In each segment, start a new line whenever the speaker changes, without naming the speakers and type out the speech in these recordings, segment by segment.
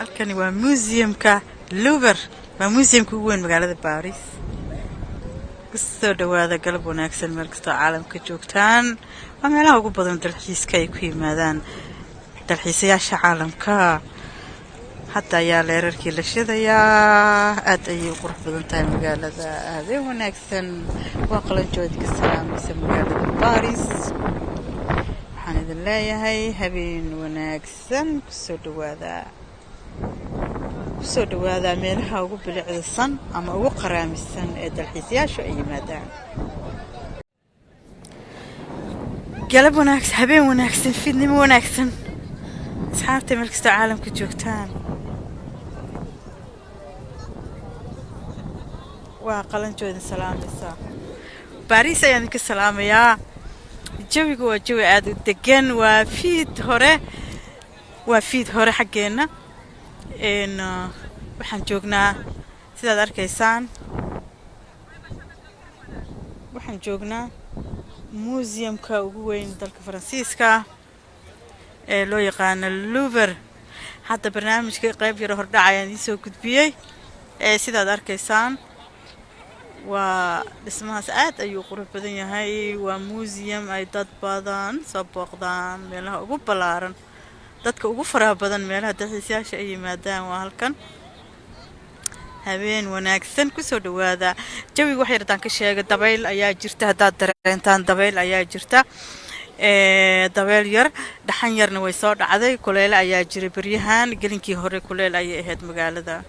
Halkani waa museumka Louvre, waa museumka ugu weyn magaalada Baris. Kusoo dhawaada, galab wanaagsan meel kastoo caalamka joogtaan. Waa meelaha ugu badan dalxiiska ay ku yimaadaan dalxiisayaasha caalamka. Hadda ayaa leerarkii la shidayaa. Aad ayay u qurux badan tahay magaalada. Habeen wanaagsan, waa Qalanjoodi ka salaamaysa magaalada Baris. Waxaan idin leeyahay habeen wanaagsan. Kusoo dhawaada, kusoo dhawaada meelaha ugu bilicdasan ama ugu qaraamisan ee dalxiisayaashu ay yimaadaan. Galab wanaagsan, habeen wanaagsan, fiidnimo wanaagsan, asxaabta meel kastoo caalamka joogtaan. Waa Qalanjoodin salaamaysaa, Baariis ayaan idinka salaamayaa. Jawigu waa jawi aada u degan. Waa fiid hore, waa fiid hore xaggeenna. Waxaan joognaa, sidaad arkaysaan, waxaan joognaa museumka ugu weyn dalka Faransiiska ee loo yaqaano Louvre. Hadda barnaamijka qayb yaro hordhac ayaan idiin soo gudbiyey. Ee sidaad arkaysaan, waa dhismahaas, aad ayuu qurux badan yahay. Waa museum ay dad badan soo booqdaan, meelaha ugu ballaaran, dadka ugu faraha badan, meelaha dalxiisayaasha ay yimaadaan waa halkan. Habeen wanaagsan, kusoo dhawaada. Jawiga wax yar haddaan ka sheega, dabayl ayaa jirta. Haddaad dareentaan, dabayl ayaa jirta, dabeyl yar, dhaxan yarna way soo dhacday. Kuleyle ayaa jiray beryahan, gelinkii hore kuleyl ayay ahayd magaalada.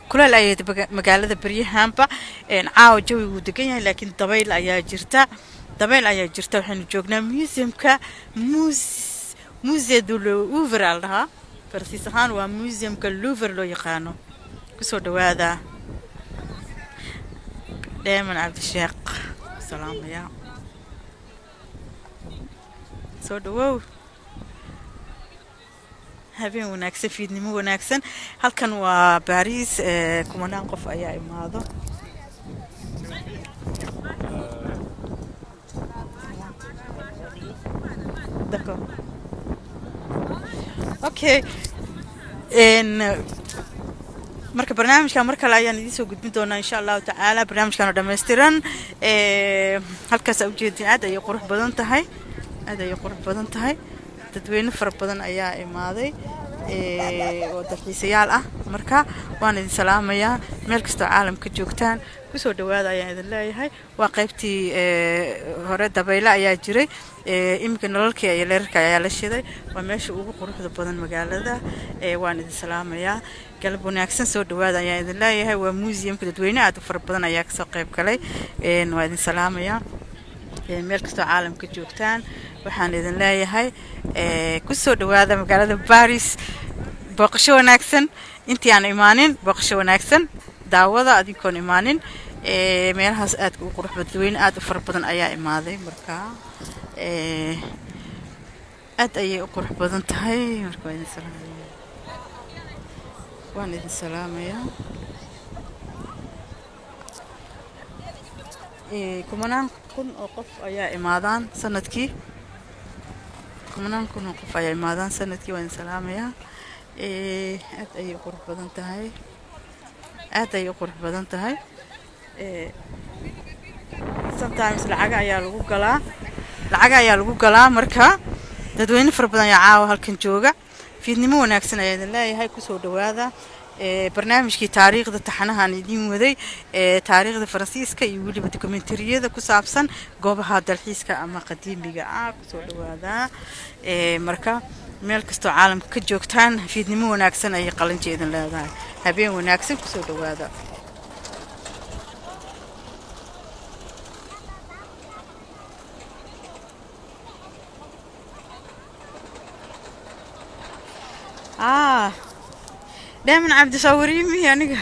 Kuleel ayay magaalada beryahanba. Caawa jawigu wuu degan yahay, laakiin dabayl ayaa jirta, dabayl ayaa jirta. Waxaynu joognaa museumka Musée du Louvre aa la dhahaa Faransiis ahaan, waa museumka Louvre loo yaqaano. Kusoo dhawaada. Dheeman Cabdisheekh salaamaya, soo dhawow. Habeen wanaagsan, fiidnimo wanaagsan. Halkan waa Baris, kumanaan qof ayaa imaado. D'accord, okay. Marka barnaamijkan mar kale ayaan idiin soo gudbin doonaa, insha Allahu tacaala, barnaamijkan oo dhammaystiran. Halkaas aa ujeedin, aad ayay qurux badan tahay, aad ayay qurux badan tahay. Dadweyne fara badan ayaa imaaday oo dalxiisayaal ah. Marka waan idin salaamayaa meel kastoo caalamka joogtaan. Kusoo dhawaada ayaan idin leeyahay. Waa qaybtii hore, dabayle ayaa jiray. Iminka nalalkii iyo leerarka ayaa la shiday. Waa meesha ugu quruxda badan magaalada. Waan idin salaamayaa, galab wanaagsan, soo dhawaada ayaan idin leeyahay. Waa museumka, dadweyne aad u fara badan ayaa kasoo qayb galay. Waa idin salaamayaa meel kastoo caalamka joogtaan. Waxaan idin leeyahay kusoo dhawaada magaalada Baris, booqasho wanaagsan. Intii aan imaanin, booqasho wanaagsan, daawada adinkoon imaanin meelahaas aadka u qurux badan. Dadweyne aad u fara badan ayaa imaaday. Marka aad ayay u qurux badan tahay. Marka waa idin salaamaya, waan idin salaamayaa. Kumanaan kun oo qof ayaa imaadaan sanadkii, kumanaan kun oo qof ayaa imaadaan sanadkii. Waan idin salaamayaa. Aad ayay u qurux badan tahay, aad ayay u qurux badan tahay. Sometimes lacaga ayaa lagu galaa, lacaga ayaa lagu galaa. Marka dadweyne fara badan ayaa caawa halkan jooga. Fiidnimo wanaagsan ayaa idin leeyahay. Kusoo dhawaada barnaamijkii taariikhda taxanahan idiin waday ee taariikhda Faransiiska iyo weliba dokumentariyada ku saabsan goobaha dalxiiska ama qadiimiga ah. Kusoo dhawaada. Marka meel kastoo caalamka ka joogtaan, fiidnimo wanaagsan ayay Qalanjo idin leedahay. Habeen wanaagsan, kusoo dhawaada. Ah, Dheeman Cabdishaa, wariyimihi aniga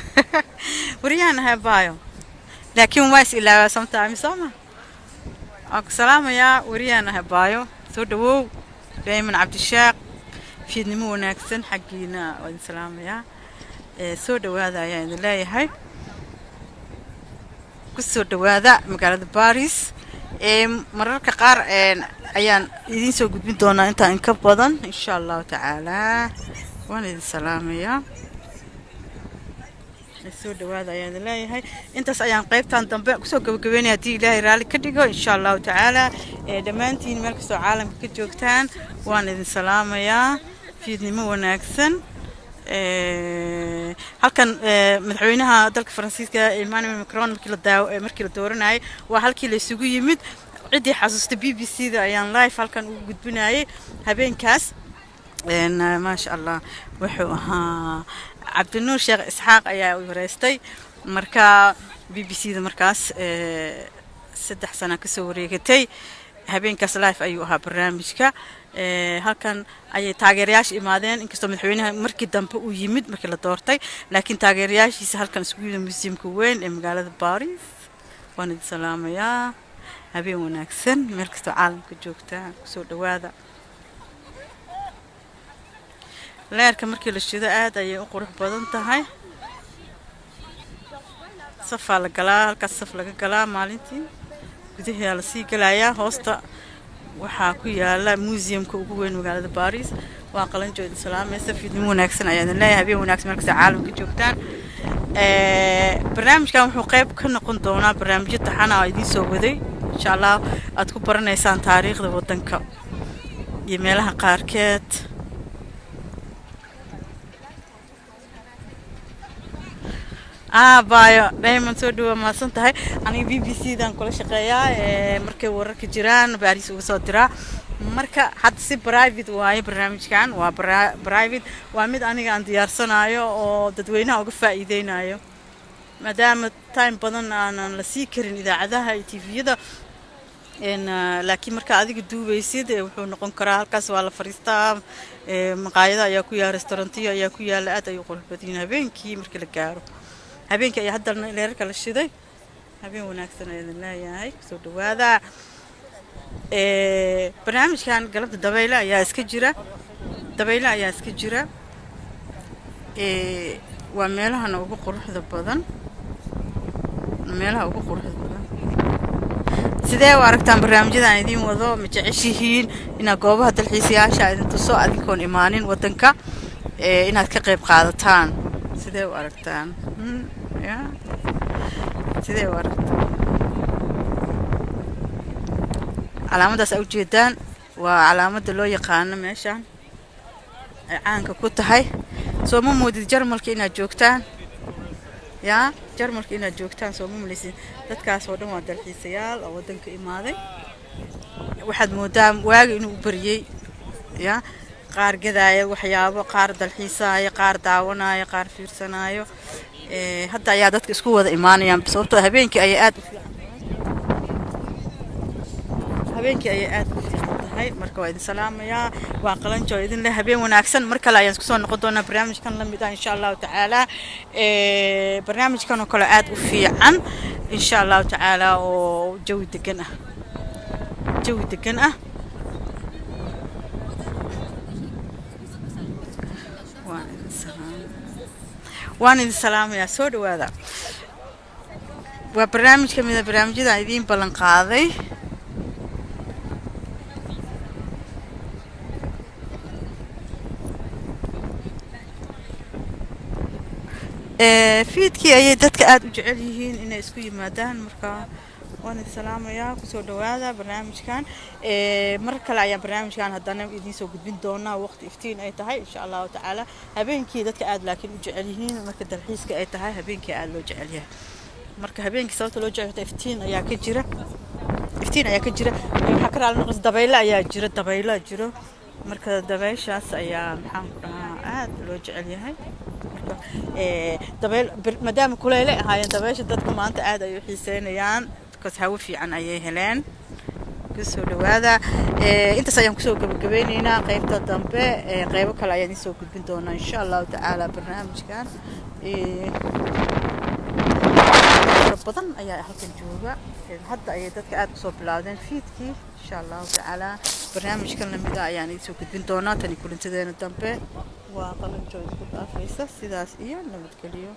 wariyaan ahay baayo, laakiin waa is ilaawaa sometimes, sooma? Waan ku salaamayaa, wariyaan ahay baayo. Soo dhawow, Dheeman Cabdishaaq, fiidnimo wanaagsan xaggiina. Waa idin salaamayaa. Soo dhawaada ayaan idin leeyahay. Kusoo dhawaada magaalada Baris. Mararka qaar ayaan idiin soo gudbin doonaa intaa inka badan, insha Allahu tacaala. Waan idin salaamayaa, soo dhawaada ayaan idin leeyahay. Intaas ayaan qaybtan dambe kusoo gabagabeynaya, haddii Ilaahay raalli ka dhigo, insha Allahu tacaala. Dhammaantiin meel kastoo caalamka ka joogtaan waan idin salaamayaa, fiidnimo wanaagsan. Halkan madaxweynaha dalka Faransiiska Emmanuel Macron markii la dooranayay waa halkii la isugu yimid. Ciddii xasuusta, BBC da ayaan live halkan ugu gudbinayay habeenkaas. Maasha Allah, wuxuu ahaa Cabdinuur Sheekh Isxaaq ayaa u wareystay marka BBC da. Markaas 3 sana kasoo wareegatay habeenkaas, live ayuu ahaa barnaamijka. Halkan ayay taageerayaasha imaadeen, inkastoo madaxweynaha markii dambe uu yimid markii la doortay, laakiin taageerayaashiisa halkan isugu yimid museumka weyn ee magaalada Baris. Waan idin salaamayaa, habeen wanaagsan meel kastoo caalamka joogtaan, kusoo dhawaada. Leerka markii la shido aad ayay u qurux badan tahay. Safaa la galaa halkaas, saf laga galaa maalintii, gudaheeda lasii galayaa. Hoosta waxaa ku yaala museumka ugu weyn magaalada Baris. Waa Qalanjo idin salaamaysa, fiidnimo wanaagsan ayaa idin leeyahay, habeen wanaagsan meel kasta caalamka joogtaan. Barnaamijkan wuxuu qayb ka noqon doonaa barnaamijyo taxana oo idiin soo waday, insha Allah, aad ku baranaysaan taariikhda waddanka iyo meelaha qaarkeed. Baayo Diamond, soo dhawa, mahadsan tahay. Aniga BBC dan kula shaqeeyaa, markay wararka jiraan Baris uga soo diraa. Marka hadda si private waaye barnaamijkan, waa private, waa mid aniga aan diyaarsanayo oo dadweynaha uga faa'iideynayo, maadaama time badan aanan la sii karin idaacadaha iyo TV-yada. Laakiin marka adiga duubaysid, wuxuu noqon karaa halkaas waa la fariistaa, maqaayado ayaa ku yaala, restaurantiyo ayaa ku yaala. Aad ayuu qurux badan yahay habeenkii markii la gaaro. Habeenkii ayaa haddana leerarka la shiday. Habeen wanaagsan ayaa idin leeyahay, kusoo dhawaada barnaamijkan. Galabta dabayle ayaa iska jira, dabayle ayaa iska jira. Waa meelahana ugu quruxda badan, meelaha ugu quruxda badan. Sidee u aragtaan barnaamijyada aan idiin wado? Ma jeceshihiin inaad goobaha dalxiisayaasha idin tuso adinkoon imaanin waddanka, inaad ka qayb qaadataan? Sidee u aragtaan? Ya, sidee u aragtaan? Calaamaddaas aa ujeedaan waa calaamadda loo yaqaano meeshaan ay caanka ku tahay. Soo ma moodid Jarmalka inaad joogtaan? Yaa, Jarmalka inaad joogtaan soo ma malaysid? Dadkaas oo dhan waa dalxiisayaal oo waddanka imaaday. Waxaad moodaa waagi inuu u bariyey. Ya, qaar gadaaya waxyaabo, qaar dalxiisaaya, qaar daawanaayo, qaar fiirsanaayo. Hadda ayaa dadka isku wada imaanayaan, sababtoo habeenkii ayay aad u fiican, habeenkii ayay aad u fiican tahay. Marka waa idin salaamayaa, waa Qalanjo idin leh habeen wanaagsan. Mar kale ayaan isku soo noqon doonaa barnaamijkan la mid ah, insha Allahu tacaala. Barnaamijkan oo kale aad u fiican, insha Allahu tacaala, oo jawi degan ah, jawi degan ah. Waan idin salaam, waan idin salaamayaa, soo dhawaada. Waa barnaamij ka mid a barnaamijyada aan idiin ballan qaaday. Fiidkii ayay dadka aada u jecel yihiin inay isku yimaadaan. Marka waan idin salaamayaa, kusoo dhawaada barnaamijkan. Mar kale ayaan barnaamijkan haddana idiin soo gudbin doonaa waqti iftiin ay tahay, insha Allahu tacaala. Habeenkii dadka aada laakiin u jecel yihiin marka dalxiiska ay tahay, habeenkii aada loo jecel yahay. Marka habeenkii sababta loo jecel yahay, iftiin ayaa ka jira, iftiin ayaa ka jira. Waxaa ka raali noqonaysa dabaylo ayaa jira, dabaylo jiro. Marka dabayshaas ayaa, maxaan ku dhahaa, aada loo jecel yahay. Marka dabeyl maadaama kuleyle ahaayeen, dabaysha dadka maanta aad ay u xiiseynayaan because hawo fiican ayay heleen. Kusoo dhawaada. Intaas ayaan kusoo gabagabeyneynaa qaybta dambe. Qeybo kale ayaan idiin soo gudbin doonaa, insha Allahu tacaala. Barnaamijkan fara badan ayaa halkan jooga. Hadda ayay dadka aada usoo bilaawdeen fiidkii. Insha Allahu tacaala barnaamijkan lamida ayaan idiin soo gudbin doonaa. Tani kulantadeena dambe waa Qalanjo isku dhaafaysa sidaas iyo nabadgeliyo.